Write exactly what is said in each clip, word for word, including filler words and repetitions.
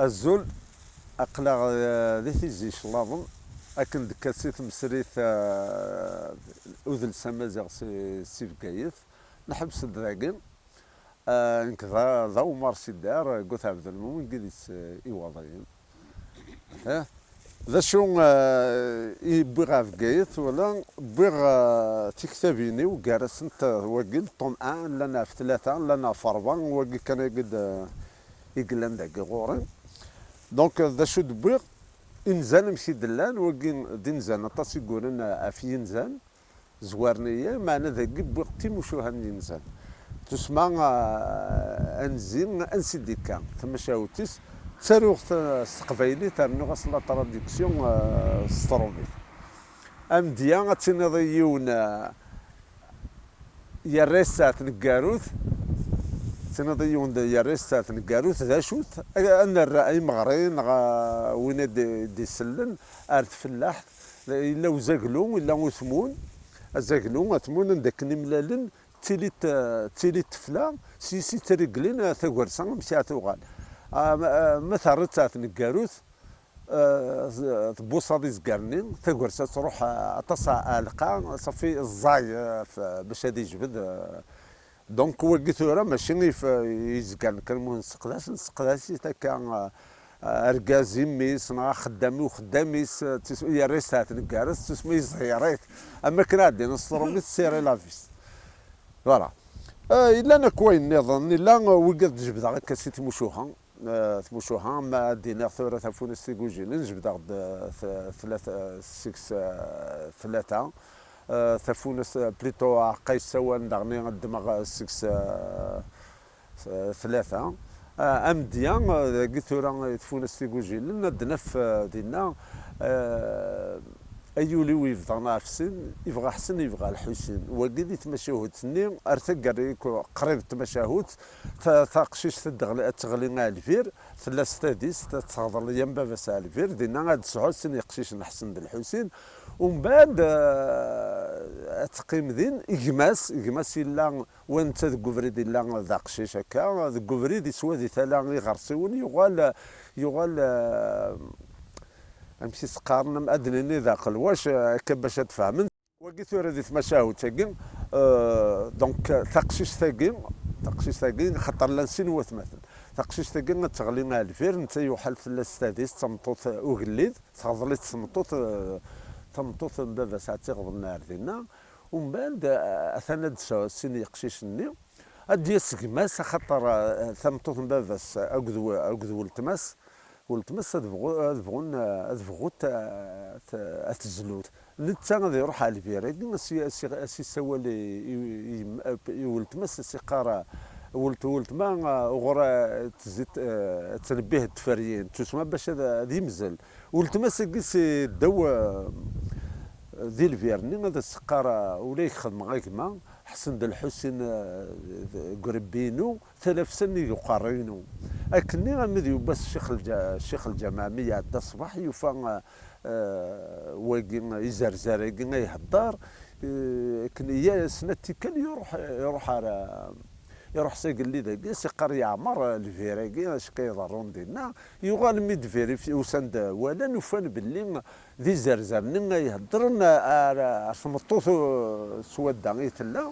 Azul, aql-aɣ eh, di Tizi Iclaḍen, akken d-tekkat si tmesrit eh, udles amaziɣ si, si Bgayet. Nḥebbes-d dagi. Eh, nekk d, d Ɛumar Sidar, eh, Gut Ɛebdelmumen, deg idis eh, Iwaḍiyen. Eh, d acu eh, i wwiɣ ɣer Bgayet? Wala, wwiɣ eh, tiktabin-iw, gar-asent eh, wagi, le tome un, llan ɣef tlata, llan ɣef rebɛa, wagi kan agi d, eh, i yellan dagi ɣur-i. Donc, d acu d-wwiɣ? Inzan amek i d-llan, wagi d inzan aṭas i yuran ɣef yinzan, zwaren-iyi, meɛna dagi wwiɣ timucuha n yinzan. Tusma, ah, anzi, ansi d-ikka, tamacahut-is, ttaruɣ-t s teqbaylit, rnuɣ-as la traduction, ah, s trumit. Amedya, ad tiniḍ i yiwen, ah, yerra-yas s tneggarut, tiniḍ i yiwen d-, yerra-yas s tneggarut, d acu-t? A, a nerr imeɣri neɣ, ah, win i d-, d-isellen ar tfellaḥt, yella uzaglu, yella utmun, azaglu, atmun, anda akken imlalen, ttili-d, ttili-d tefla, s yis i ttriglin, ah, tagersa, amek ara tuɣal. Ah, ma, ah, ma terriḍ-tt ar tneggarut, eh, tbuṣaḍ izgaren-nni, tagersa truḥ, eh, aṭas a, a lqa, safi ẓẓay, eh, f-, bac ad ijbed, eh. Donc, wagi tura mačči if-, izgaren kan mu nesseqdac, nesseqdac-it akka, eh, argaz i mmi-s, neɣ axeddam i uxeddam-is, eh, tis-, yerra-yas ar tneggarut, tusma iẓeyyer-it. Am akken ad d-iniḍ s trumit, serrer la vis. Voilà. Eh, yellan akk wayen nniḍen, yella, eh, wigad jebdeɣ akka si tmucuha. Eh, tmucuha, ma ad d-iniɣ tura tafunast igujilen, jebdeɣ-d, eh, t-, tlata, eh, seg-s, eh, tlata. Eh, tafunast, eh, plutôt, eh, aqqa yessawalen daɣen ad ddmeɣ, eh, seg-s, eh, s-, tlata. Eh, amedya, eh, dagi tura, eh, tafunast igujilen, ad d-naf, eh, dinna, eh, ay ul-iw yebḍan ɣef sin, yebɣa Ḥsen, yebɣa Lḥusin. Wagi di tmacahut-nni, ar taggara-k qrib n tmacahut, ta-, taqcict ad teɣli, ad teɣli a lbir, tella s tadist, ad teɣḍel yam baba-s a lbir, dinna ad tesɛu sin yeqcicen Ḥsen d Lḥusin, umbeɛd, eh, ad teqqim din, gma-s, gma-s yella, wa netta deg ubrid yella d aqcic akka, deg ubrid yeswa di tala iɣersiwen, yuɣal, yuɣal, eh, amek i s-qqaren, ad d-nini d aqelwac, eh, akka bac ad tfehmen. Wagi tura di tmacahut-agi, euh, donc, taqcict-agi, taqcict-agi, xaṭer llan sin watmaten. Taqcict-agi ad teɣli a lbir, netta yuḥal tella s tadist, d tameṭṭut, euh, ugellid, teɣḍel-itt tmeṭṭut, euh, tameṭṭut n baba-s ad tt-iɣḍen ar dinna. Umbeɛd, euh, atan ad d-tesɛu sin yeqcicen-nni, ad d-yas gma-s, axaṭer, euh, tameṭṭut n baba-s akked w-, akked weltma-s, weltma-s ad bɣu-, ad bɣun, ad bɣut, a, t-, ad tezlut. Netta ad iruḥ ɣer lbir-agi, as-, as-, as-isawal i, i, i, i weltma-s, as-iqqar, welt-, weltma, a, uɣur, a, tezzi-, a, ad tnebbihet tferyin, tusma bac ad, ad yemzel. Weltma-s-agi si ddaw, a, di lbir-nni, ad as-teqqar, a, ula i k-xedmeɣ a gma, Ḥsen d Lḥusin, a, deg urebbi-inu, talafsa nnig uqerruy-inu. Akkenni armi d yewwas Ccix Lǧa-, Ccix Lǧameɛ mi iɛedda ṣṣbeḥ, yufa, eh, wagi, izerzar-agi ay ihedder, eh, akken i-, snat tikkal iruḥ, iruḥ ar, iruḥ s agellid-agi, as-iqqar yeɛmer lbir-agi, acu akka iḍerrun dinna. Yuɣal mi d-vérifié, usan-d walan, ufan belli d izerzar-nni ay iheddren ar, ar tmeṭṭut, uh, s wadda i tella.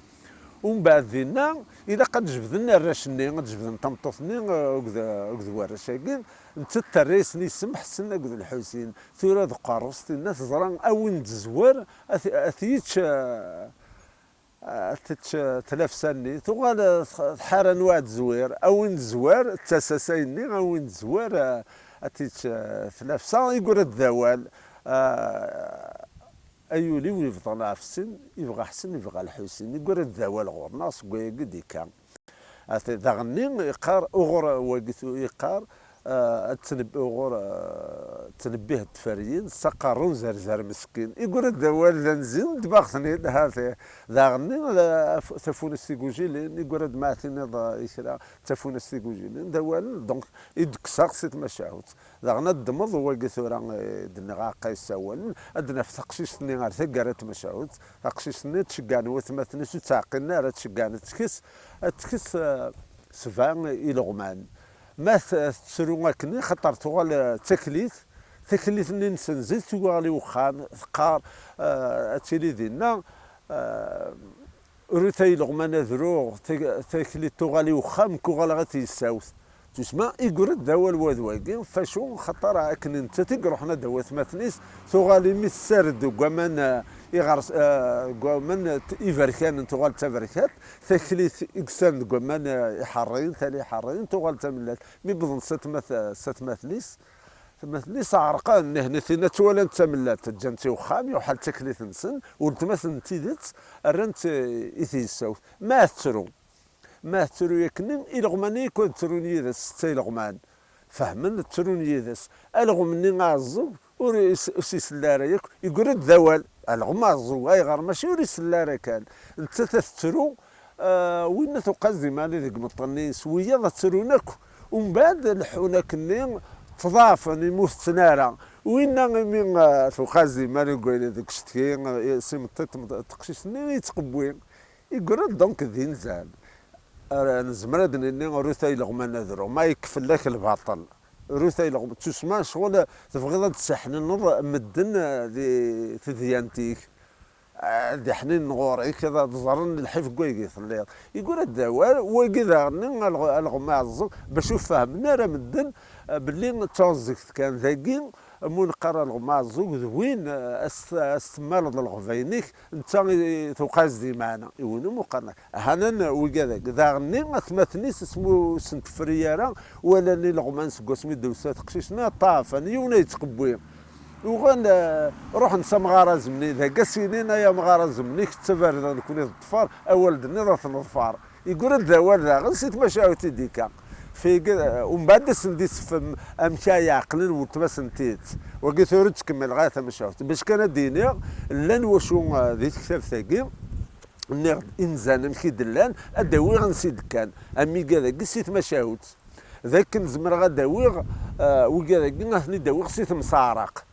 Umbeɛd dinna, ilaq ad jebden arrac-nni, ad jebden tameṭṭut-nni, uh, akked, akked warrac-agi. Nettat terra-yasen isem Ḥsen akked Lḥusin. Tura d uqerrus, tinna teẓra a win d-tezwar, ad t-, ad t-yečč, uh, ad tečč, eh, tlafsa-nni, tuɣal, eh, tx-, tḥara n uɛezzwir, a win tezwar, d tasasay-nni, a win tezwar, eh, ad tečč, eh, tlafsa, yeggra-d d awal, eh, ay ul-iw yebḍan ɣef sin, yebɣa Ḥsen, yebɣa Lḥusin, yeggra-d d awal ɣur-neɣ seg wayagi d-ikka. Ati daɣenni iqqar, uɣur wagi tu-, iqqar, ah, ad tneb-, uɣur, ah, ttnebbihet tferyin, s aqerru n zerzar meskin. Yeggra-d d awal d anzi, ddmeɣ-ten-id, ha-t-, daɣenni, ah, af-, tafunast igujilen, yeggra-d ma tiniḍ, ah, i kra, tafunast igujilen, d awalen, donc, i d-kkseɣ si tmacahut. Daɣen ad ddmeḍ wagi tura, eh, d-nniɣ aqa yessawalen, ad d-naf taqcict-nni ar taggara n tmacahut, taqcict-nni ad tceggan watmaten-is ur ttɛeqqilen ara, ad tceggan ad tekkes, ad tekkes, eh, sebɛa ileɣman. Ma t-, tettru akken, xaṭer tuɣal, eh, d taklit, taklit-nni n Senzit tuɣal i uxxam, teqqar, eh, ad tili dinna, eh, rut ay ileɣman ad ruɣ, tak-, taklit tuɣal i uxxam, nekk uɣaleɣ ad t-yessawt. Tusma, iggra-d d awal wad wagi, facu, xaṭer akken nettat i iruḥen ad d-tawi atmaten-is, tuɣal imi tessared deg waman, eh, iɣers-, eh, deg waman, eh, iberkanen, tuɣal d taberkat, taklit i yessared deg waman, eh, iḥerriyen, tala iḥerriyen, tuɣal d tamellalt. Mi wwḍen s atmat-, s atmaten-is, atmaten-is ɛerqen, nihni tinna ttwalan d tamellalt, ǧǧan-tt i uxxam, yuḥal d taklit-nsen, weltma-tsen n tidet, rran-tt, eh, i tyessawt. Ma tettru, ma tettru akken, ileɣman yakk ad ttrun yid-s, setta ileɣman. Fehmen, ttrun yid-s. Alɣem-nni aɛeẓẓug ur is-, ur s-isell ara yakk, iggra-d d awal. Alɣem aɛeẓẓug, ayɣer mačči ur isell ara kan? Nettat ad tettru, ah, winna tuqaz di mani deg imeṭṭen-is, wiyaḍ ad ttrun akk. Umbeɛd leḥḥun akkenni, ttḍaɛfen, imi ur tetten ara. Winna imi, ah, tuqaz di mani deg wayen deg ccetki, ah, s imeṭṭi teqcict-nni yettqewwi. Iggra-d donc d inzan. Ara nezmer ad d-nini, rut ay ileɣman ad ruɣ, ma yekk fell-ak lbaṭel. Rut ay ileɣman, tusma ccɣel tebɣiḍ ad d-tesseḥnineḍ medden, eh, di tedyant-ik. Ad d-ḥninen ɣur-k, ad ẓren lḥif n waygi telliḍ. Iggra-d d awal, wagi daɣen, alɣ-, alɣem aɛeẓẓug, bac ur fahmen ara medden, eh, belli d tuɛeẓẓegt kan dagi, mu neqqar alɣem aɛeẓẓug d win, eh, as-, as-temmaleḍ lɣebayn-ik, netta i tuqaz di meɛna, i win umi qqaren. Hanan wigad-agi. Daɣen-nni atmaten-is asmi ur sen-tefri ara, walan ileɣman seg wasmi d-tusa teqcict-nni, ṭṭaɛfen, yiwen ay yettqewwi. Uɣal, eh, ruḥen s amɣar azemni, dagi as-inin ay amɣar azemni, kečč d tabarda, nekni d ṭṭfar, awal d-tenniḍ ad t-neḍfer. Iggra-d d awal daɣen si tmacahut i d-ikka. Fig-, umbeɛd ad sen-d-isefhem amek ay ɛeqlen weltma-s n tidet. Wagi tura ur ttkemmileɣ ara tamacahut. Bac kan ad d-iniɣ, llan wacu, eh, di tektabt-agi, nniɣ-d inzan amek i d-llan, ad d-awiɣ ansi d-kkan. Am wigad-agi si tmacahut. D akken zemreɣ ad d-awiɣ, eh, wigad-agi ad ten-id-awiɣ si temseɛraq.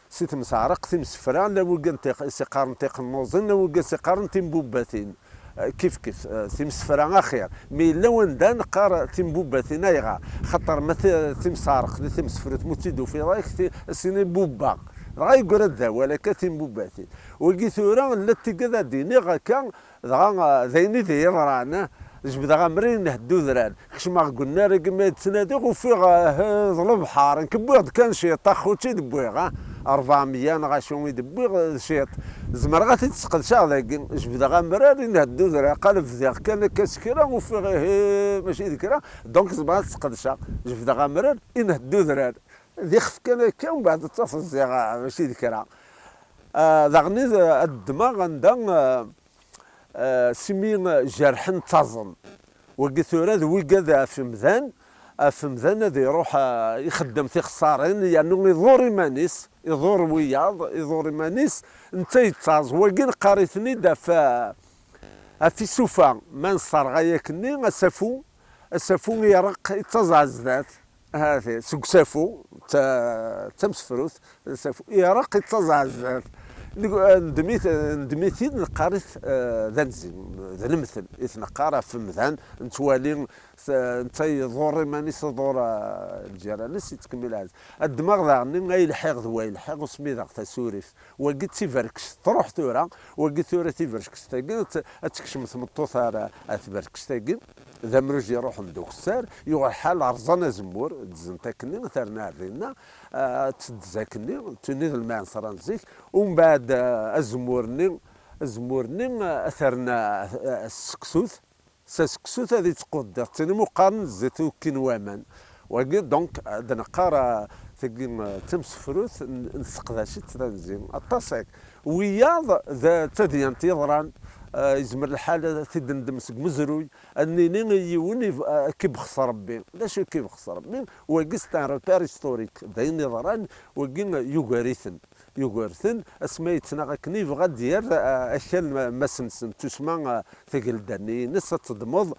Si temseɛraq, timsefra, llan wigad tiq-, i s-iqqaren tiqennuẓin, llan wigad i s-iqqaren timbubbatin. Eh, kif kif, eh, timsefra axir. Mi yella wanda neqqar timbubbatin, ayɣer? Xaṭer ma ti-, timseɛraq di timsefrut, mu tt-id-tufiḍ, ak ti-, as-tini bubba. Dɣa yeggra-d d awal akka timbubbatin. Wagi tura, llant tigad ad d-iniɣ akka, dɣa, eh, d ayen i d-yeḍran, eh, jebdeɣ amrar, inehd udrar. Kecmeɣ deg unnar-agi mi d-ttnadiɣ, ufiɣ, ah, d lebḥer. Nekk wwiɣ-d kan ciṭ, axxuti d-wwiɣ, ah, rebɛemya neɣ acu i d-wwiɣ, d ciṭ. Zemreɣ ad t-id-sqedceɣ dagi. Jebdeɣ amrar, inehd udrar, qal bdiɣ kan akka s kra, ufiɣ ihi mačči d kra. Donc zemreɣ ad t-sqedceɣ. Jebdeɣ amrar, inehd udrar. D ixef kan akka, umbeɛd ad tafeẓ ziɣ, ah, mačči d kra. Ah, daɣen ad ddmeɣ anda, ah, ah, simi jerḥen ttaẓen. Wagi tura d wigad ɣef umdan, ɣef umdan ad iruḥ, ah, ixeddem tixeṣṣarin, yernu iḍur iman-is, iḍur wiyaḍ, iḍur iman-is, netta yettaẓ. Wagi neqqar-iten-id ɣef, ah, ɣef isufa, ma nesserɣay akkenni, asafu, asafu ireqq, ittaẓ ar zdat. Ahat, seg usafu, d ta-, d tamsefrut, d asafu, ireqq, ittaẓ ar zdat. Neg-, ndem-it-, ndem-it-id, neqqar-it, eh, d anzi, d lemtel, i t-neqqar ɣef umdan, nettwali, s-, netta iḍur iman-is, iḍur, eh, lǧiran-is, yettkemmil ar zdat. Ad ddmeɣ daɣen, ay lḥiɣ d way lḥiɣ, ur smideɣ tasurift. Wagi d tiberkest, truḥ tura, wagi tura tiberkest-agi, ad t-, ad tekcem tmeṭṭut ar, ar tberkest-agi. D amruj iruḥen d ukessar, yuɣ lḥal rẓan azemmur, ddzen-t akkenni, terna ar dinna, ah, ad teddez akkenni, tuni d lmeɛṣer n zik, umbeɛd, ah, azemmur-nni, azemmur-nni, ah, terna, ah, seksut, s aseksut ad ittquddiṛ, ttini mu qqaren zzit ukkin waman. Wagi, donc, ad neqqar, ah, tagi, ah, d tamsefrut, n-, nesseqdac-itt d anzi. Aṭas akk. Wiyaḍ d tadyant yeḍran, ah, yezmer lḥal ad t-id-ndem seg umezruy, ad nini i yiwen i-, ad k-ibxes Rebbi. D acu i k-ibxes Rebbi? Wagi, c'est un repère historique. D ayen yeḍran, wagi yugar-iten. Yugar-ten, asmi ay yettnaɣ akken yebɣa ad d-yerr, ah, akal n mass-nsen, tusma, ah, tagelda-nni-ines ad teddmeḍ,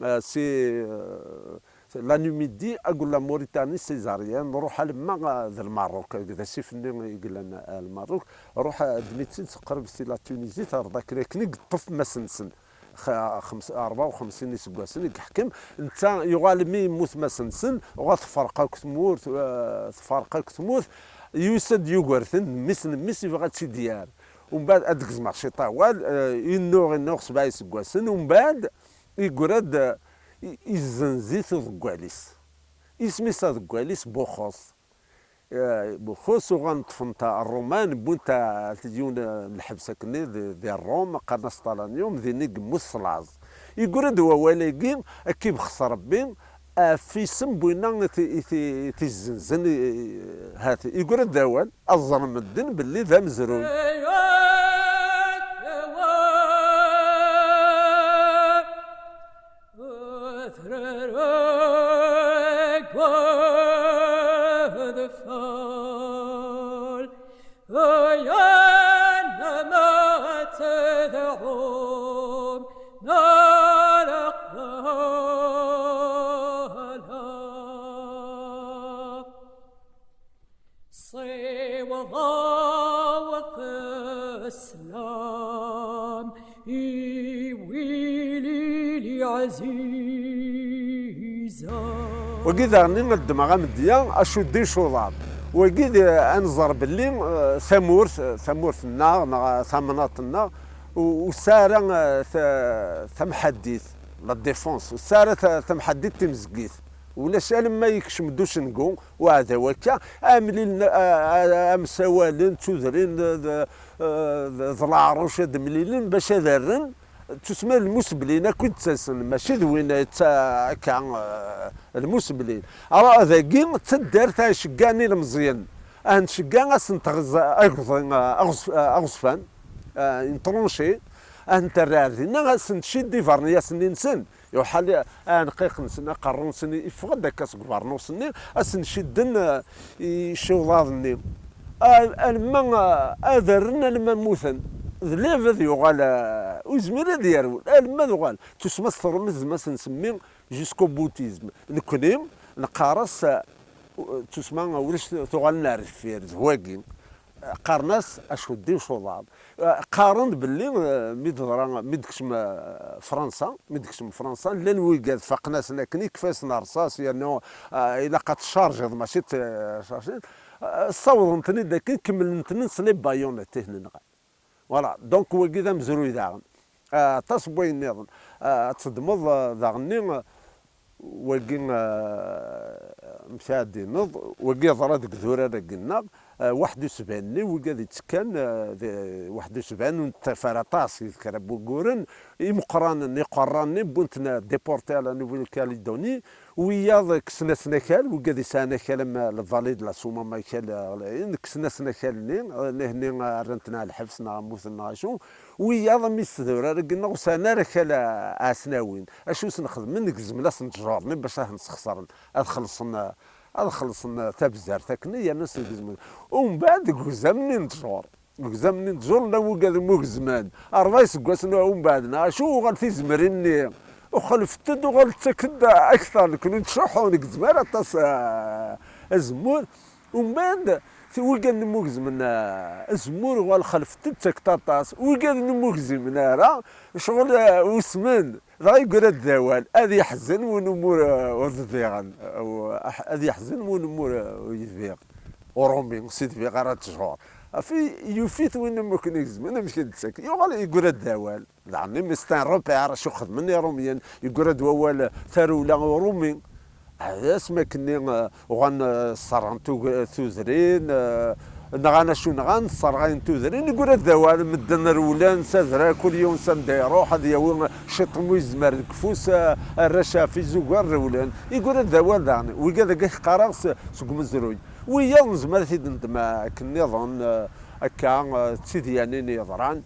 ah, si, ah, la Numidie akked la Mauritanie césarienne, nruḥ alemma, ah, d Lmerruk, d asif-nni i yellan, ah, Lmerruk, ruḥ, ah, ddem-itt-id qrib si la Tunisie, terreḍ akken, akken i yeṭṭef mass-nsen. xa-, xems-, rebɛa u xemsin iseggasen i yeḥkem. Netta yuɣal mi yemmut mass-nsen, uɣal tferreq akk tmurt, eh, tferreq akk tmurt, yusa-d Yugurten, mmi-s n mmi-s, yebɣa ad tt-id-yerr. Umbeɛd, ad d-gezmeɣ ciṭ awal, eh, innuɣ, innuɣ sebɛa iseggasen, umbeɛd, yeggra-d, eh, i-, izzenz-it uḍeggal-is. Isem-is aḍeggal-is Buxus. Eh, Buxus, uɣalen ṭṭfen-t Ṛṛuman, wwin-t ɣer yiwen, eh, n lḥebs akkenni di, di Ṛṛum, qqaren-as Talanium, din i yemmut s laẓ. Yeggra-d wawal-agi, akka ibexs Ṛebbi, ɣef isem n winna i t-, i t-, i t-izzenzen, i, i, hat, yeggra-d awal, ad ẓren medden belli d amezruy. Ṣṣiweḍ-aweḍ sslam i wili ɛziza. Wagi daɣen ad ddmeɣ amedya, acu d icuḍaḍ. Wagi d, ad nẓer belli, eh, tamurt, tamurt-nneɣ, neɣ tamnaḍt-nneɣ, u-, ur tesɛi ara, eh, ta-, tamḥaddit, la défense, ur tesɛi ara ta-, tamḥaddit timzeggit. Ulac alamma yekcem-d ucengu, uɛdaw akka, amlilen, a-, a-, amsawalen, d tudrin, d, d, d, d leɛruc ad mlilen bac ad rren, tusma lmusblin akk i d-ttasen, mačči d win d ta-, akka, eh, lmusblin. Ara dagi d taddart ara iceggan ilmeẓyen, ad ncegga ad sen-teɣz agḍi, eh, aɣez-, eh, aɣezfan, eh, une tranchée, ad ten-terr ar dinna, ad sen-tcidd ibernyas-nni-nsen. Yuḥal aɛenqiq-nsen, aqerru-nsen, iffeɣ-d akka seg ubernus-nni, ad sen-cidden, eh, iciwḍaḍ-nni. Al-, alma, eh, ad rren, alma mmuten. D lɛib ad yuɣal, eh, ur yezmir ad yerwel, alma ad uɣal. Tusma s termizem ad s-nsemmi jusqu'au boutisme. Nekni, neqqar-as, eh, tusma ulac tuɣal ar deffir, d wagi. Qqaren-as acu d icuḍaḍ. Qqaren-d belli, eh, mi d-teḍra, mi d-tekcem, eh, Fransa, mi d-tekcem Fransa, llan wigad faqen-asen akken, yekfa-yasen rrṣaṣ, yernu, eh, ilaq ad tcarjiḍ, mačči d, eh, carjiḍ. Eh, ssawḍen-ten-id akken, kemmlen-ten s les baïonnettes i ten-nɣan. Voilà, donc wagi d amezruy daɣen. Eh, aṭas n wayen nniḍen. Eh, ad teddmeḍ, eh, daɣenni, eh, Wagi, eh, amek ara d-tiniḍ, wagi yeḍra deg idurar-agi-nneɣ, eh, waḥed u sebɛin-nni, wigad yettekkan, eh, di waḥed u sebɛin, ur nettaf ara aṭas, di kra n wuguren, imeqqranen, iqerranen, wwin-ten déportés à la Nouvelle-Calédonie, wiyaḍ kksen-asen akal, wigad yesɛan akal am la Vallée de la Soummam, akal, eh, ɣlayen, kksen-asen akal-nni, eh, nihni, eh, rran-ten ɣer lḥebs, neɣ mmuten, neɣ acu, wiyaḍ am idurar-agi-nneɣ ur sɛan ara akal, eh, ɛesnawin. Acu i sen-xedmen? Gezmen-asen ttjur-nni bac ad ten-sxeṣren, ad xellṣen, ad xellṣen tabzert akken, yerna sen-gezmen. Umbeɛd deg ugzam-nni n ttjur, deg ugzam-nni n ttjur, llan wigad umi gezmen rebɛa iseggasen umbeɛd, neɣ acu, uɣal tizemrin-nni uxalfent-d, uɣal ttakent-d akteṛ, nekni nettcuḥḥu, ur negzem ara aṭas, eh, azemmur. Umbeɛd, ti-, wigad-nni umi gezmen, eh, azemmur, uɣal xalfent-d, ttakent aṭas. Wigad-nni umi gezmen ara, ccɣel, eh, usmen. Dɣa yeggra-d d awal, ad yeḥzen win umi ur, ur d-diɣen, u-, ad yeḥzen win umi ur, ur yebbiɣ. Urumi, ur s-yebbiɣ ara ttjur. Ɣef i yuf-it win umi ken-igezmen, amek i d-ttak? Yuɣal yeggra-d d awal. Daɣen, mais c'est un repère, acu xedmen Iṛumyen, yeggra-d wawal tarewla Urumi. Asmi akkenni, eh, uɣalen, eh, ṣerɣen tug-, tudrin, eh, nɣan acu nɣan, sserɣayen tudrin, yeggra-d d awal, medden rewlen s adrar, kul yiwen s anda iruḥ, ad yawi ciṭ mu yezmer deg ufus, eh, arrac ɣef izugar rewlen, yeggra-d d awal daɣen, wigad akka qqareɣ s-, seg umezruy. Wiyaḍ nezmer ad t-id-neddem akken nniḍen, eh, akka, eh, d tidyanin yeḍran, d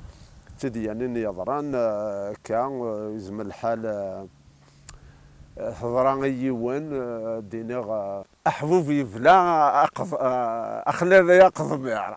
tidyanin yeḍran, eh, akka, eh, yezmer lḥal, eh, teḍra i yiwen, eh, ad d-iniɣ, eh, aḥbub yebla aqeḍ-, eh, axlal ay aqeḍmiṛ.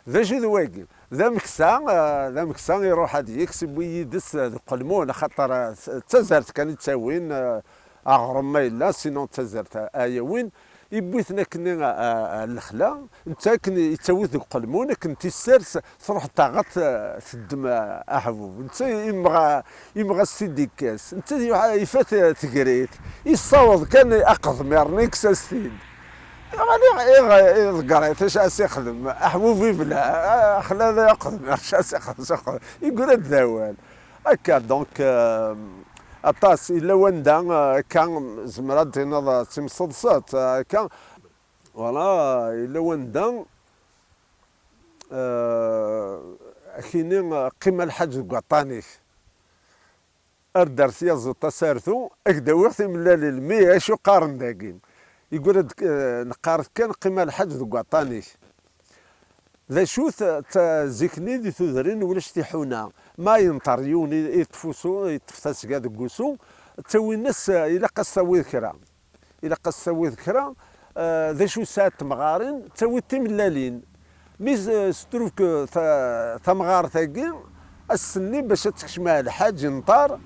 D acu d wagi? D ameksa, eh, d ameksa iruḥ ad yeks, yewwi yid-s, eh, deg uqelmun, axaṭer, eh, d tazart kan i ttawin, eh, aɣrum ma yella, sinon d tazart ay awin. Yewwi-ten akkenni a, a, a lexla, netta akken yettawi deg uqelmun, akken tissers, truḥ taɣaṭ, eh, teddem, eh, aḥbub. Netta imɣa, imɣa s-t-id-ikkes. Netta yuḥ-, ifat, eh, tegrit. Yessaweḍ kan aqeḍmir-nni, yekkes-as-t-id. Iɣli, iɣ-, iḍegger-it, acu as-ixdem? Aḥbub ibla, axla d aqeḍmir, acu as-ixdem? Yegra-d d awal. Akka, donc, euh, aṭas, yella wanda, euh, akka, zemreɣ ad d-tiniḍ, euh, d timseḍsat, euh, akka. Voilà, yella wanda, euh, akini, euh, qqim a lḥaǧ deg waṭṭan-ik. Ar d ar tyaziḍt asartu, ad k-d-awiɣ timellalin. Mi acu qqaren dagi? Yegra-d, euh, neqqar-d kan qqim a lḥaǧ deg waṭṭan-ik. D acu-t, ta-, zik-nni di tudrin ulac tiḥuna. Ma yenṭer yiwen i, i yeṭṭef usu, yeṭṭef tasga deg usu, ttawin-as, eh, ilaq ad s-tawiḍ kra. Ilaq ad s-tawiḍ kra, eh, d acu sɛant temɣarin, ttawiḍ timellalin. Mi s-, s-, trouve que ta-, tamɣart-agi, ass-nni bac ad tekcem ar lḥaǧ yenṭer,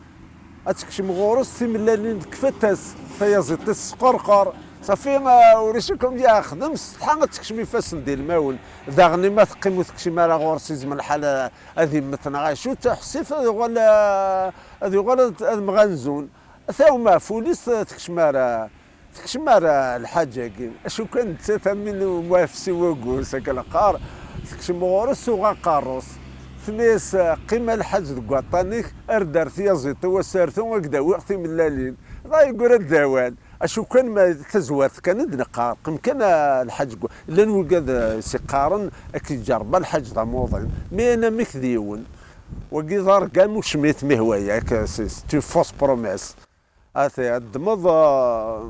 ad tekcem ɣur-s timellalin tekfa-t-as, tayaziḍt-is tesqerqer. Safi, ah, ulac akk amek ara xdem, s ṣṣeḥḥa ad tekcem ifassen d ilmawen. Daɣen ma teqqim ur tekcim ara ɣur-s, izmer lḥal, ah, ad immet neɣ acu, ḥsif ad yuɣal, ah, ad yuɣal ad, ad mɣanzun. Ata umaful-is, ah, tekcem ara. Tekcem ar lḥaǧ-agi. Acu kan nettat am win umwafsi wagus, akka leqqar, tekcem ɣur-s, tuɣ aqerru-s. Tenna-yas, qqim a lḥaǧ deg waṭṭan-ik, ar d ar tyaziḍt-iw asartu, ad k-d-awiɣ timellalin. Dɣa yegra-d d awal. Acu kan ma tazwart kan i d-neqqar, qqim kan a lḥaǧ deg wa-, llan wigad, eh, s-iqqaren, ad k-iǧerreb a lḥaǧ d amuḍin. Mi anamek d yiwen. Wagi d argam ucmit mi hwa yak, c'est, c'est une fausse promesse. Ati, ad ddmeḍ, ah,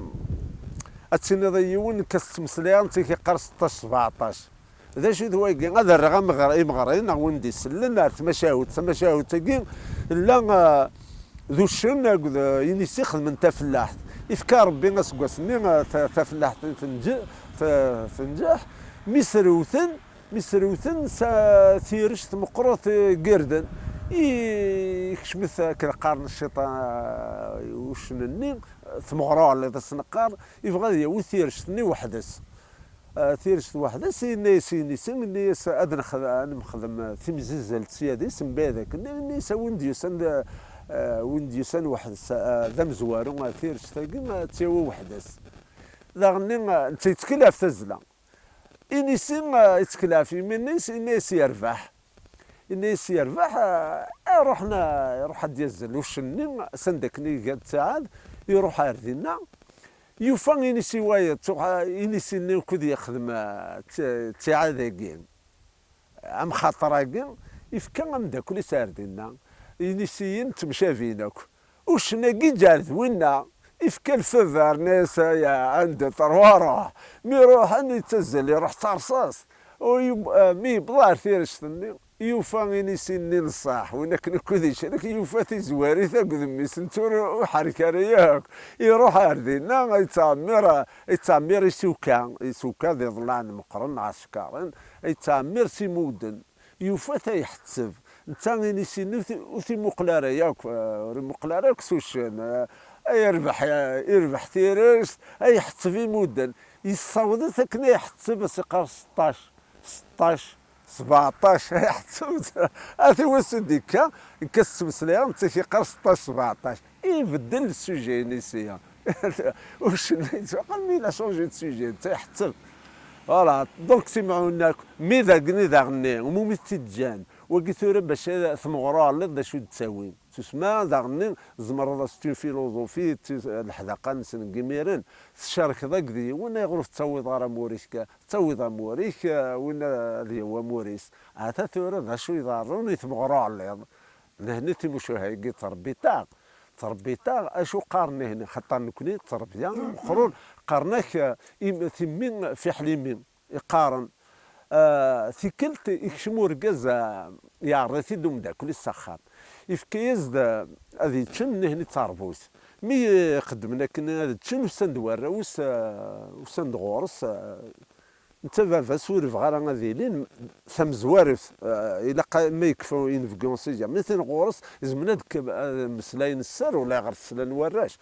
ad tiniḍ i yiwen, nekk ad s-ttmeslayeɣ, netta yeqqar seṭṭac, sbeɛṭac. D acu d wagi? Ad rreɣ ameɣr-, imeɣri, neɣ win d-isellen ar tmacahut. Tamacahut-agi, nella, ah, d uccen akked, ah, inisi xedmen tafellaḥt. Ifka Rebbi aseggas-nni, ah, ta-, tafellaḥt tenǧ-, ta-, tenǧeḥ. Mi srewten, Mi srewten s tirect meqqret n yirden, i-, ikcem-it akken qqaren cciṭan, uccen-nni, tmeɣra uɛelliḍ as-neqqar, ibɣa ad yawi tirect-nni weḥd-s. Ah, tirect weḥd-s, yenna-yas i inisi, yenna-yas ad nexd-, ad nemxedem timzizzelt s yad-is, mbeɛd akken, yenna-yas a win d-yusan d, ah, win d-yusan weḥd-s, ah, d amezwaru, ah, tirect-agi, ah, ad tt-yawi weḥd-s. Daɣen, ah, netta yettkel ɣef tazzla. Inisi, eh, yettkel ɣef yimi-nnes, yenna-yas yerbeḥ. Yenna-yas yerbeḥ, eh, iruḥ na-, iruḥ ad d-yazzel uccen-nni, s anda akken iga ttiɛad, iruḥ ar dinna. Yufa inisi wayeḍ, tuɣ-, inisi-nni ukud yexdem, eh, tti-, ttiɛad-agi. Amxaṭer-agi, ifka ameddakel-is ar dinna. Inisiyen ttemcabin akk. Uccen-agi ǧeɛl d winna, ifka lfeber-nni-as, ya, anda terwa ruḥ. Mi ruḥen, yettazzal, iruḥ d tarṣast. U yub-, eh, mi yewweḍ ar tirect-nni, yufa inisi-nni n ṣṣeḥ, win akken akk d icerrek, yufa tizwarit akked mmi-s, netta ur, ur ḥerrek ara yakk. Iruḥ ar dinna, yettɛemmir, yettɛemmir isuka, isuka d iḍellaɛen meqqren, ɛeskaren, yettɛemmir s imudden. Yufa-t a iḥetteb. Netta inisi-nni ur t-, ur t-imuqel ara yakk, eh, ur imuqel ara yakk s uccen, eh, a yerbeḥ, eh, irbeḥ tirest, a iḥetteb imudden. Yessaweḍ-it akken a iḥetteb, a s-iqqar seṭṭac, seṭṭac, sbeɛṭac, a iḥetteb. Ati wass i d-ikka, ikka s ttmeslayeɣ, netta k-iqqar seṭṭac, sbeɛṭac. Ibeddel sujet-nni sya. Uccen yettwaqqal, mais il a changé de sujet, netta iḥetteb. Voilà, donc timɛun akk, mi dagen i daɣen-nni, umi t-id-ǧǧan, wagi tura bac ad tmeɣru ɛelliḍ d acu d-ttawin. Tusma daɣen-nni, tzemreḍ, c'est une philosophie, d tis-, leḥdaqa-nsen n yimiren, tcerkeḍ akked yiwen, ayɣer ur tettawiḍ ara amur-ik, tettawiḍ amur-ik, eh, win ad yawi amur-is. Ata tura d acu iḍerrun i tmeɣru ɛelliḍ. Nehni timucuha-agi ttrebbit-aɣ, ttrebbit-aɣ, acu qqaren nehni? Xaṭer nekni ttrebya meqqren, qqaren-ak, eh, im-, timmi fiḥel imi. Iqqaren, eh, tikkelt ikcem urgaz, eh, yeɛreḍ-it-id umeddakel-is s axxam. Ifka-yas-d, eh, ad yeččen nehni d tarbut. Mi xeddmen akken ad ččen, usan-d warraw-is, eh, usan-d ɣur-s, eh, Netta baba-s ur yebɣi ara ad ilin tamezwarut, eh, ilaq a-, ma yekfa inebgi usiǧa. Mi tin ɣur-s, izemren ad k-, ad mmeslayen sser, ulayɣer slan warrac.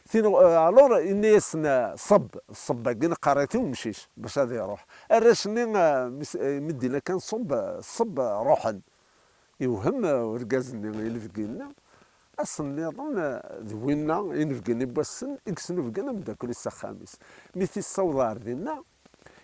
Tin, euh, alors, ini-yasen, euh, ṣebb, ṣebb-agi neqqar-it i umcic bac ad iruḥ. Arrac-nni, euh, mis-, euh, mi d-yenna kan ṣebb, euh, ṣebb, euh, ruḥen. Iwhem, euh, urgaz-nni, inebgi-nni. Ass-nniḍen, euh, d winna, inebgi-nni n wass-n, i yesnubgen ameddakel-is s axxam-is. Mi t-issaweḍ ar dinna,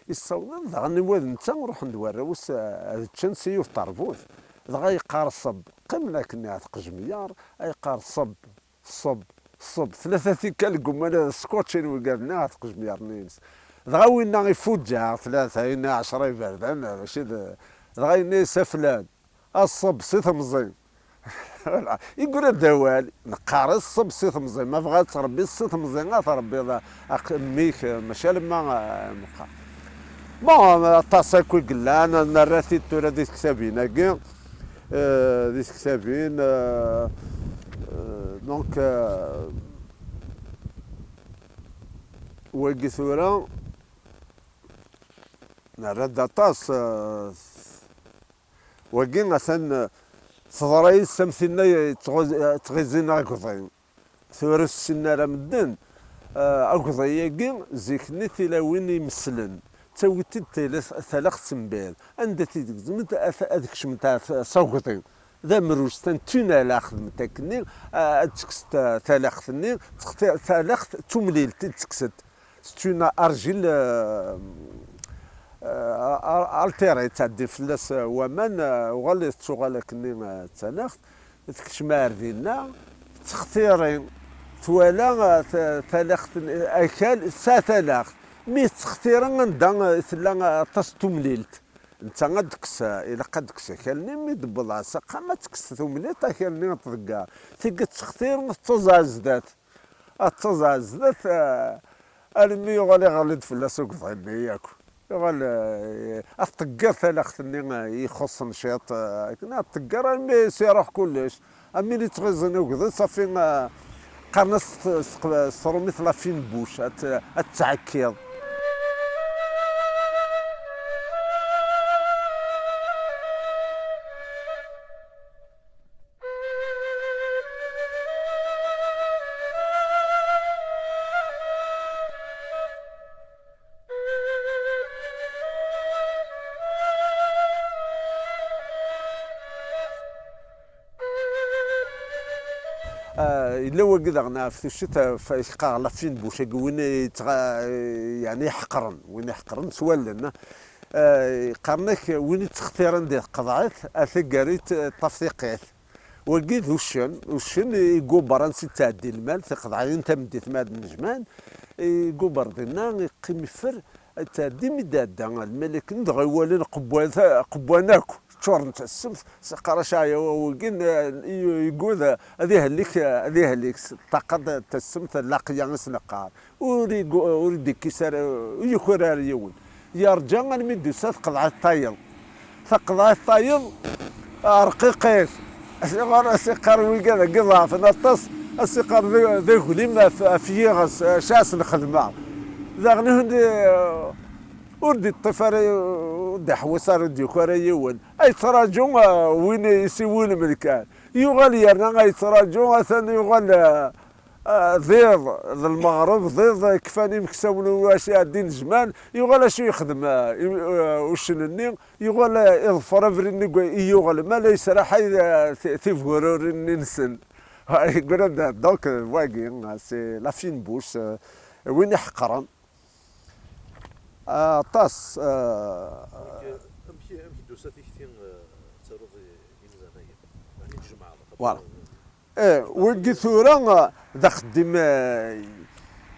issaweḍ daɣen i wad netta, ruḥen-d warraw-is, euh, ad ččen si yiwet terbut. Dɣa yeqqar ṣebb, qqimen akken at qejmyar, ay yeqqar ṣebb, ṣebb, ṣebb. Tlata tikkal gumman ad skutčin wigaden-nni ɣer tqejmyar-nni-ines. Dɣa winna ifuǧǧeɛ tlata, yenna ɛecra iberdan, mačči d, dɣa yenna-yas a flan, a ṣebb si temẓi. Voilà. Iggra-d awal, neqqar-as ṣebb si temẓi, ma bɣa ad tṛebbiḍ si temẓi, ad tṛebbiḍ a, a mmi-k, mačči alamma, a, meqqar. Bon, aṭas akk i yellan, nerra-t-id tura di tektabin-agi, euh, di tektabin, euh, euh, donc, euh, wagi tura, nerra-d aṭas, euh, wagi atan, euh, teḍra-yas am tinna yettɣuz-, yettɣizzin agḍi. Tura ur ssinen ara medden, eh, agḍi-agi, zik-nni tilawin imeslen, ttawit-id tala-, talaxt n bad. Anda t-id-gezment, ad, ad kecment ar s agḍi. D amruj, tantuna la xedment akkenni, eh, ad tekkes ta-, talaxt-nni, text-, talaxt d tumlilt i d-tekkset. C'est une argile, euh, euh, al-, altérée, yettɛeddi fell-as, euh, waman, euh, uɣal tettuɣal akkenni, euh, d talaxt. Tekcem ar dinna, tettextiri, twala, eh, ta-, talaxt n, akal, tesɛa talaxt. Mi tettextiri anda, eh, tella, eh, aṭas n tumlilt. Netta ad tekkes, eh, ilaq ad tekkes akal-nni, mi d-tewweḍ s axxam, ad tekkes tumlilt, akal-nni ad tḍegger. Tigi tettextiri, tettaẓ ar zdat. Ad tettaẓ ar zdat, eh, almi yuɣal iɣelli-d fell-as ugḍi-nni yakk. Yuɣal, eh, ad tḍegger talaxt-nni, eh, ixuṣṣen ciṭ, eh, akken ad tḍegger almi s-iruḥ kullec. Am win yettɣiẓin ugḍi, ṣafi, eh, qqaren-as s, s, s tṛumit la fine bouche, ad t-, ad tettɛekkiḍ. Ah, yella wagi daɣen ɣef tuccit, ɣef, qqareɣ la fine bouche, agi win yettɣa-, yeɛni iḥeqren, win iḥeqren s wallen. Ah, qqaren-ak win yettextiren di tqeḍɛit, ar taggara yeṭṭaf tiqqit. Wagi d uccen, uccen iguber ansi yettɛeddi lmal, tiqeḍɛiyin tameddit ma ad nnejmaɛen, iguber dinna, iqqim iffer, ad tɛeddi mi d-ɛedda lmal akken, dɣa iwali lqebwan, qebwan akk ččuren d tassemt, s-, qqar-as aɛyaw wagi, n-, i-, yeggud, ad ihellik, ad ihellik, s ṭṭaqa d tassemt, laqya i s-neqqar. Ur igu-, ur d-ikkis ara, ur yuker ara yiwen. Yerǧa almi d-tusa tqeḍɛit tayeḍ. Taqeḍɛit tayeḍ, rqiqit. Asiɣer, asiqqar wigad-agi ḍeɛfen aṭas, asiqqar d, d aglim ɣef, ɣef yiɣes, eh, cas lxedma. Daɣen ur d-, ur d-iṭṭif ara, ur d-iḥewwes ara, ur d-yuki ara yiwen. Ay yettraǧu, eh, win isiwlen kan. Yuɣal yerna ay yettraǧu, atan yuɣal, eh, Ah, d iḍ, d lmeɣreb, d iḍ, kfan imeksawen ulac iɛeddin zzman, yuɣal acu yexdem, ah, i, ah, uccen-nni, yuɣal, ah, iḍfer abrid-nni i yuɣ lmal, yesraḥay, ah, ti-, tibgururin-nni-nsen. Yegra-d, donc, wagi, ah, c'est la fine bouche, ah, win iḥeqren. Ah, aṭas, ah, Amek, amek, amek d-tusa tikti, ah, tettaruḍ i, i yizanagen? Yeɛni tjemɛeḍ, voilà. Eh, wagi tura, eh, d axeddim, eh,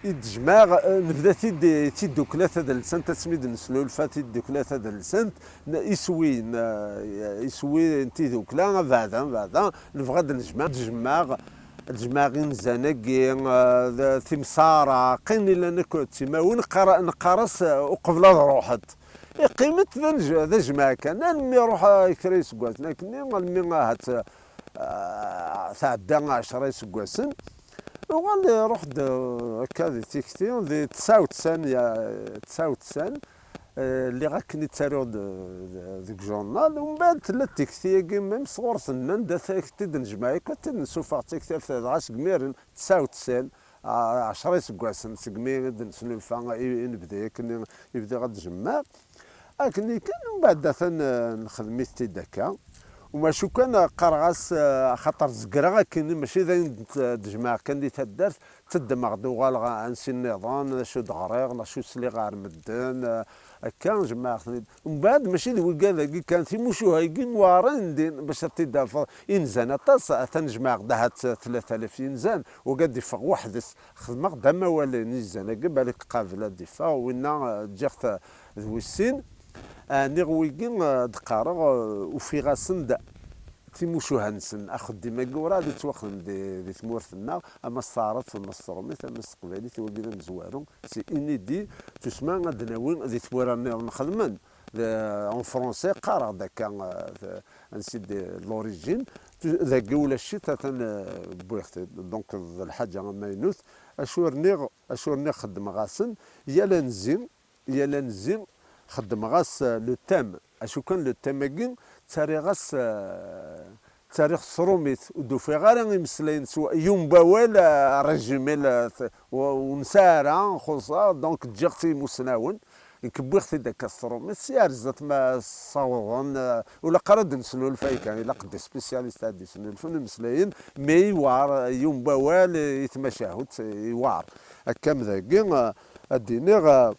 i d-jmeɛ, eh, nebda-t-id i tiddukla tadelsant, asmi d-nesnulfa tiddukla tadelsant, n-, iswi, n-, eh, iswi n tiddukla, abeɛda, abeɛda, nebɣa ad d-nejmeɛ, d-jmeɛ, d-jmeɛ inzan-agi, eh, d-, timsara, qin ilan akk d timawin, neqqar-, neqqar-as, eh, uqbel ad ruḥet. Iqqim-d d anj-, d ajmaɛ kan, almi iruḥ, eh, kra iseggasen akkenni, almi ahat, eh, tɛedda ɛecra iseggasen, uɣal iruḥ-d, eh, akka di tikti, di tesɛa u tesɛin, ya, tesɛa u tesɛin, eh, lliɣ akken i ttaruɣ-d, eh, deg journal, umbeɛd tella tikti-agi, même sɣur-sen, nnan-d, "Ad ak-t-id-nejmeɛ, akk ad t-id-nessufeɣ d taktabt", dɣa seg imiren, tesɛa u tesɛin, ɛecra iseggasen segmi i d-nesnulfa i, i nebda akken i bdiɣ ad jemmeɣ. Akken kan, mbeɛd atan, eh, nexdem-it-id akka. U macu kan, eh, qqareɣ-as, eh, axaṭer zegreɣ akken, mačči d ayen d-, d-jemɛeɣ kan di taddart, tteddmeɣ-d uɣaleɣ ansi nniḍen, d acu d-ɣriɣ, d acu sliɣ ɣer medden, eh, akka jemɛeɣ-ten-id. Mbeɛd mačči d wigad-agi kan, timucuha-agi weɛren din bac ad t-id-tafeḍ. Inzan aṭas, atan jemɛeɣ-d ahat tlata alaf inzan, wigad iffeɣ weḥd-s. Xedmeɣ-d amawal n yizan-agi, balak qabel ad d-iffeɣ, winna, eh, ǧǧiɣ-t, eh, d wis sin. Eh, niɣ wigi, eh, d-qqareɣ, eh, ufiɣ-asen-d timucuha-nsen. Axeddim-agi werɛad yettwaxdem di, di tmurt-nneɣ, ama s taɛrabt, ama s tṛumit, ama s teqbaylit, wagi d amezwaru. C'est inédit, tusma ad d-nawi di tmura nniḍen xedmen. D, en français, qqareɣ-d akka, eh, de, ainsi de l'origine. Tu-, dagi ulac-it, atan, eh, wwiɣ-t-id. Donc, d lḥaǧa amaynut. Acu rniɣ, acu rniɣ xeddmeɣ-asen, yal anzi, yal anzi, xeddmeɣ-as, eh, le thème. Acu kan le thème-agi, ttariɣ-as, eh, ttariɣ s tṛumit, ur d-ufiɣ ara imeslayen s wa-, yumb awal, eh, résumé, la, t-, u-, ur nesɛi ara, xuṣṣeɣ, donc ǧǧiɣ-tt i yimusnawen, nekk wwiɣ-t-id akka s tṛumit, s yarezat ma ssawḍen, eh, ur ilaq ara ad d-nesnulfa kan, ilaq d spécialiste ad d-isnulfen imeslayen, mais yewɛer, eh, yumb awal, eh, i tmacahut, eh, yewɛer. Akka am dagi, eh, ad d-iniɣ, eh,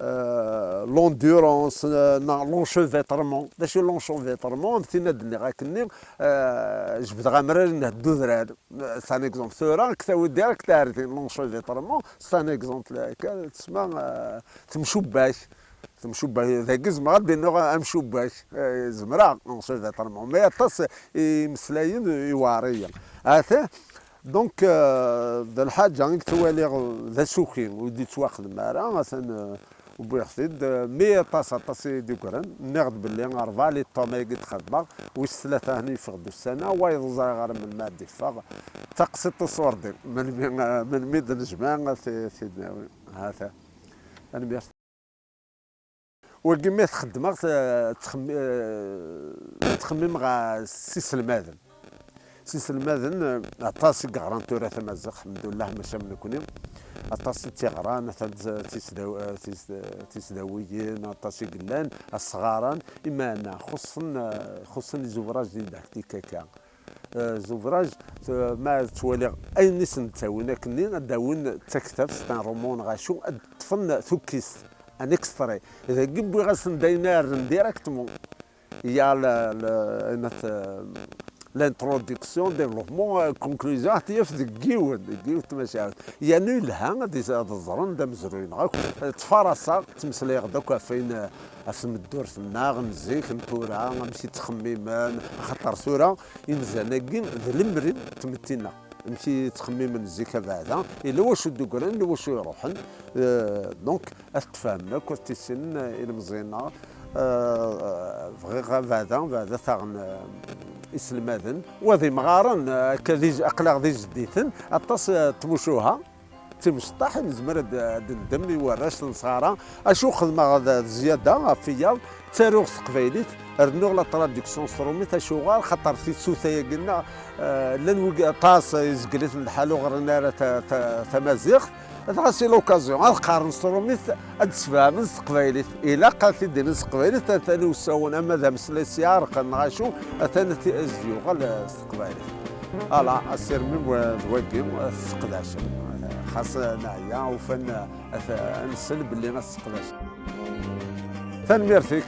euh, l'endurance, euh, neɣ l'enchevêtrement. D acu l'enchevêtrement? Am tin ad d-nniɣ akkenni, euh, jebdeɣ amrar n heddu udrar. C'est un exemple. Tura, ad k-tawi direct ar din, l'enchevêtrement, c'est un exemple. Akka, tesma, euh, temcubbak. Temcubbak. Dagi zemreɣ ad d-iniɣ amcubbak. Eh, zemreɣ, enchevêtrement. Mais aṭas imeslayen iweɛriyen. Ata, Donc, euh, d lḥaǧa i yettwaliɣ d asuki, ur d-yettwaxdem ara, atan, euh, wwiɣ-t-id, euh, mi aṭas, aṭas i d-yeggran, nniɣ-d belli rebɛa les tomes-agi d-xedmeɣ, wis tlata hni yeffeɣ-d ussan-a, wayeḍ ur ẓriɣ ara melmi ad d-iffeɣ, d taqsiṭ uṣurdi, melmi, euh, melmi d-nejmeɛ ad t-, t-id-nawi, hata, tanemmirt. Wagi mi t-xeddmeɣ, t-, ttxemmi-, eh, ttxemmimeɣ s iselmaden. S iselmaden, eh, aṭas i yeɣran tura tamaziɣt, lḥemdullah, mačči am nekni. Aṭas i tt-yeɣran, atan t-, tisdaw-, eh, tis-, eh, tisdawiyin, aṭas i yellan, asɣaran, imeɛna xuṣṣen, eh, xuṣṣen les ouvrages didactiques akka. Eh, les ouvrages, eh, ma ttwaliɣ ayen i sen-d-ttawin akkenni, ad d-awin d taktabt, c'est un roman neɣ acu, ad d-ṭṭfen tukkist, un extrait. Dagi wwiɣ-asen-d ayen ara rren directement. Il y a le, le, une, euh, l'introduction, développement, euh, conclusion, ad t-yaf deg yiwen, deg yiwet tmacahut. Yernu yelha ad is-, ad ẓren d amezruy-nneɣ akk. Ttfaraṣeɣ, ttmeslayeɣ-d akk ɣef wayen, euh, ɣef tmeddurt-nneɣ n zik, n tura, amek i ttxemmimen, axaṭer tura inzan-agi d lemri n tmetti-nneɣ. Amek i ttxemmimen zik abeɛda, yella wacu d-uggran, yella wacu iruḥen. Euh, donc, ad t-tfehmen akk, ad t-issinen, euh, ilemẓiyen-nneɣ. Euh, bɣiɣ abeɛda, abeɛda taɣen, euh, iselmaden. Wa d imɣaren, euh, akka d ij-, aql-aɣ d ijedditen, aṭas, euh, n tmucuha. D timecṭaḥ i nezmer ad, ad d-neddem i warrac n ṣṣɣara. Acu xedmeɣ d, d zzyada ɣef wiyaḍ, ttaruɣ s teqbaylit, rnuɣ la traduction s trumit, acuɣer? Xaṭer tisuta-agi-nneɣ, eh, llan wigi aṭas, eh, izgel-iten lḥal ur ɣrin ara ta-, ta-, tamaziɣt. Dɣa c'est l'occasion, ad qqaren s trumit, ad d-sfehmen s teqbaylit. Ilaq ad t-id-inin s teqbaylit, atan i usawen, ama d ameslay s iɛerqen neɣ acu, atan ad t-, ad s-d-yuɣal, eh, s teqbaylit. Ala, asirem-iw, eh, d wagi, eh, tesseqdacem. Xas, eh, neɛya, ufan, eh, ad, ad nsel belli ad tesseqdacem. Tanemmirt-ik.